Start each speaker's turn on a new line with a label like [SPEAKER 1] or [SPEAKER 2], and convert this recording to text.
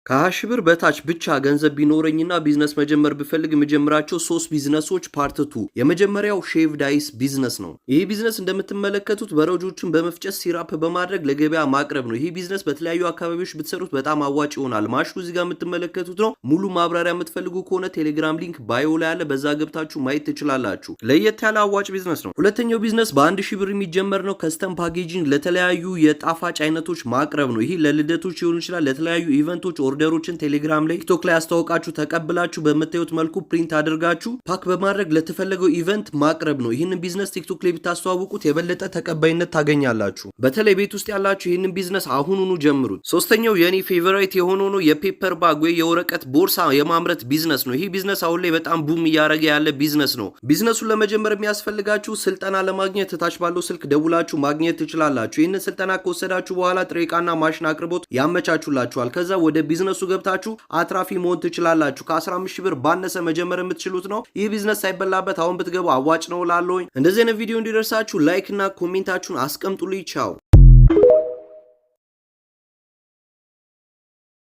[SPEAKER 1] ከ20 ሺህ ብር በታች ብቻ ገንዘብ ቢኖረኝና ቢዝነስ መጀመር ብፈልግ የምጀምራቸው ሶስት ቢዝነሶች part 2። የመጀመሪያው shaved ice business ነው። ይህ ቢዝነስ እንደምትመለከቱት በረዶዎችን በመፍጨት syrup በማድረግ ለገበያ ማቅረብ ነው። ይህ ቢዝነስ በተለያዩ አካባቢዎች ብትሰሩት በጣም አዋጭ ይሆናል። ማሽኑ እዚህ ጋር የምትመለከቱት ነው። ሙሉ ማብራሪያ የምትፈልጉ ከሆነ ቴሌግራም link bio ላይ አለ። በዛ ገብታችሁ ማየት ትችላላችሁ። ለየት ያለ አዋጭ ቢዝነስ ነው። ሁለተኛው ቢዝነስ በ1,000 ብር የሚጀመር ነው። Custom packaging ለተለያዩ የጣፋጭ አይነቶች ማቅረብ ነው። ይህ ለልደቶች ሊሆን ይችላል፣ ለተለያዩ event ኦች order ኦችን ቴሌግራም ላይ፣ ቲክቶክ ላይ አስተዋውቃችሁ ተቀብላችሁ በምታዩት መልኩ print አድርጋችሁ pack በማድረግ ለተፈለገው event ማቅረብ ነው። ይህንን ቢዝነስ ቲክቶክ ላይ ብታስተዋውቁት የበለጠ ተቀባይነት ታገኛላችሁ። በተለይ ቤት ውስጥ ያላችሁ ይህንን ቢዝነስ አሁኑኑ ጀምሩት። ሶስተኛው የኔ favorite የሆነው ነው፣ የ paper bag ወይ የወረቀት ቦርሳ የማምረት ቢዝነስ ነው። ይህ ቢዝነስ አሁን ላይ በጣም boom እያደረገ ያለ ቢዝነስ ነው። ቢዝነሱን ለመጀመር የሚያስፈልጋችሁ ስልጠና ለማግኘት ታች ባለው ስልክ ደውላችሁ ማግኘት ትችላላችሁ። ይህንን ስልጠና ከወሰዳችሁ በኋላ ጥሬ ዕቃና ማሽን አቅርቦት ያመቻቹላችኋል። ከዛ ወደ ቢዝነሱ ገብታችሁ አትራፊ መሆን ትችላላችሁ። ከ15 ሺህ ብር ባነሰ መጀመር የምትችሉት ነው። ይህ ቢዝነስ ሳይበላበት አሁን ብትገቡ አዋጭ ነው እላለሁኝ። እንደዚህ አይነት ቪዲዮ እንዲደርሳችሁ like እና comment ኣችሁን አስቀምጡልኝ። ቻው።